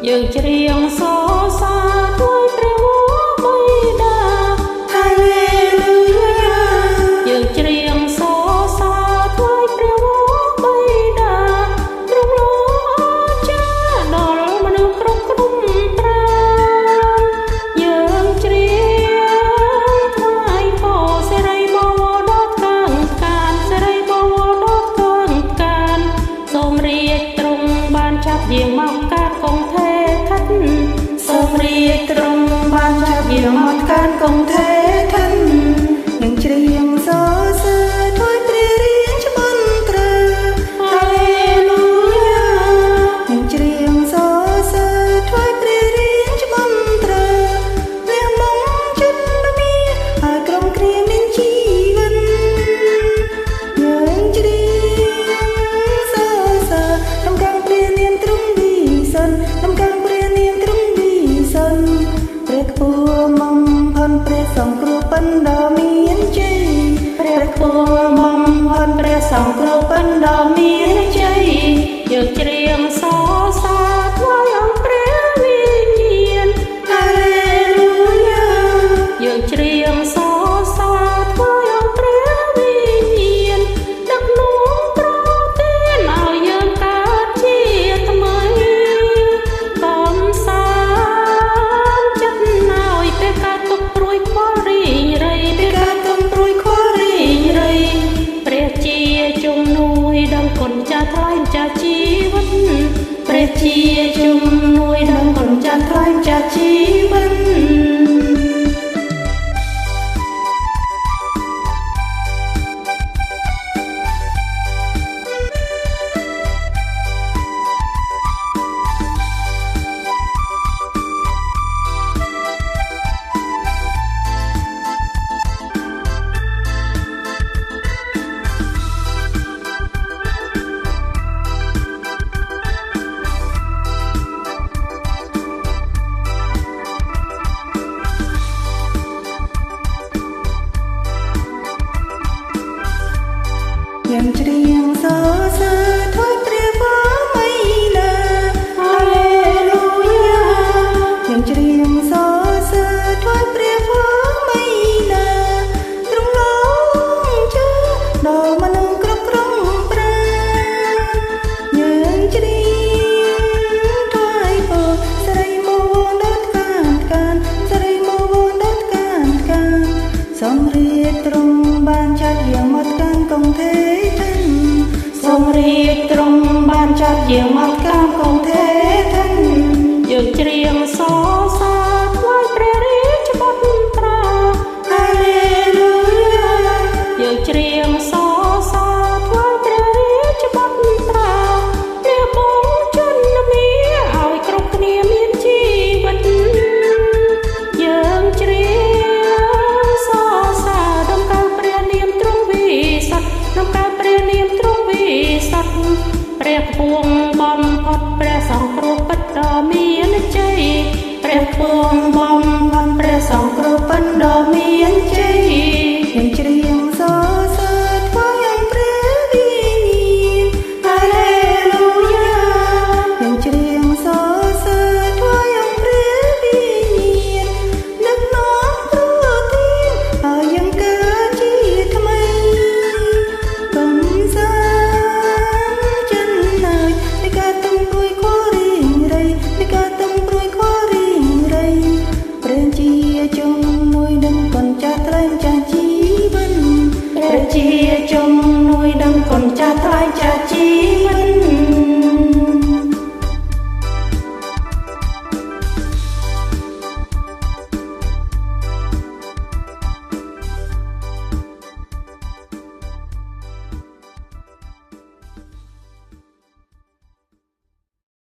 យើងច្រៀងសរសើរថ្វាយព្រះវរបិតា ហាឡេលូយ៉ា យើងច្រៀងសរសើរថ្វាយព្រះវរបិតាទ្រង់លោកអស្ចារ្យដល់មនុស្សគ្រប់គ្រប់ប្រាណយើងច្រៀងថ្វាយពរសិរីបវរដល់កាងកានសិរីបវរដល់កាងកានសូមរាជទ្រង់បានចាប់យាងមកកាត់កងថេឋិត សូមរាជទ្រង់បានចាប់យាងមកកានកងថេឋិន នឹងច្រៀងសរសើរថ្វាយព្រះរាជមន្ត្រា ហាឡេលូយ៉ា នឹងច្រៀងសរសើរថ្វាយព្រះរាជមន្ត្រា ព្រះមង្គជន្មាឲ្យក្រុមគ្រាមានជីវិត យើងច្រៀងសរសើរក្នុងកាំងព្រះនាមទ្រង់វិសិន ក្នុងកាំងព្រះនាមទ្រង់វិសិន ព្រះខ្ពស់បំផុនព្រះសង្គ្រោះប៉ិនដ៏មានជ័យ ព្រះខ្ពស់បំផុនព្រះសង្គ្រោះប៉ិនដ៏មានជ័យ យើងច្រៀងសរសើរថ្វាយអង្គព្រះវិញ្ញាណ ហាឡេលូយ៉ា យើងច្រៀងសរសើរថ្វាយអង្គព្រះវិញ្ញាណដឹកនាំប្រទានឲ្យយើងកើតជាថ្មី កំសាន្តចិត្តឲ្យពេលកើតទុកព្រួយខ្វល់រីងរៃ ពេលកើតទុកព្រួយខ្វល់រីងរៃ ព្រះជាជំនួយដល់គុណចាស់ថ្លៃម្ចាស់ជីវិត ព្រះជាជំនួយដល់គុណចាស់ថ្លៃម្ចាស់ជីវិត យើងច្រៀងសរសើរថ្វាយព្រះវរបិតា ហាឡេលូយ៉ា យើងច្រៀងសរសើរថ្វាយព្រះវរបិតាទ្រង់លោកជឿដល់មនុស្សគ្រប់ក្រុងប្រាណ យើងច្រៀងថ្វាយពរសិរីបវរដល់កានកានសិរីបវរដល់កានកាន សូមរាជទ្រង់បានចាត់យាងមកកានកងថេឋិន សូមរាជទ្រង់បានចាត់យាងមកកានកងថេឋិន យើងច្រៀងសរសើរថ្វាយព្រះរាជបុត្រា ហាឡេលូយ៉ា យើងច្រៀងសរសើរថ្វាយព្រះរាជបុត្រាព្រះបងជន្មាឲ្យគ្រប់គ្នាមានជីវិត យើងច្រៀងសរសើរដំកើងព្រះនាមទ្រង់វិសុទ្ធ ដំកើងព្រះនាមទ្រង់វិសុទ្ធ ព្រះខ្ពង់បំផុតព្រះសង្គ្រោះពិតដ៏មានជ័យ ព្រះខ្ពង់បំផុតព្រះសង្គ្រោះពិតដ៏មានជ័យ យើងច្រៀងសរសើរថ្វាយអង្គព្រះវិញ្ញាណ ហាឡេលូយ៉ា យើងច្រៀងសរសើរថ្វាយអង្គព្រះវិញ្ញាណដឹកនាំប្រទានឲ្យយើងកើតជាថ្មី កំសាន្តចិត្តឲ្យនៃការទុំព្រួយខ្វល់រីងរៃ នៃការទុំព្រួយខ្វល់រីងរៃ ព្រះជាជំនួយដឹងគុណចាស់ថ្លៃម្ចាស់ជីវិត ព្រះជាជំនួយដឹងគុណចាស់ថ្លៃចាស់ជី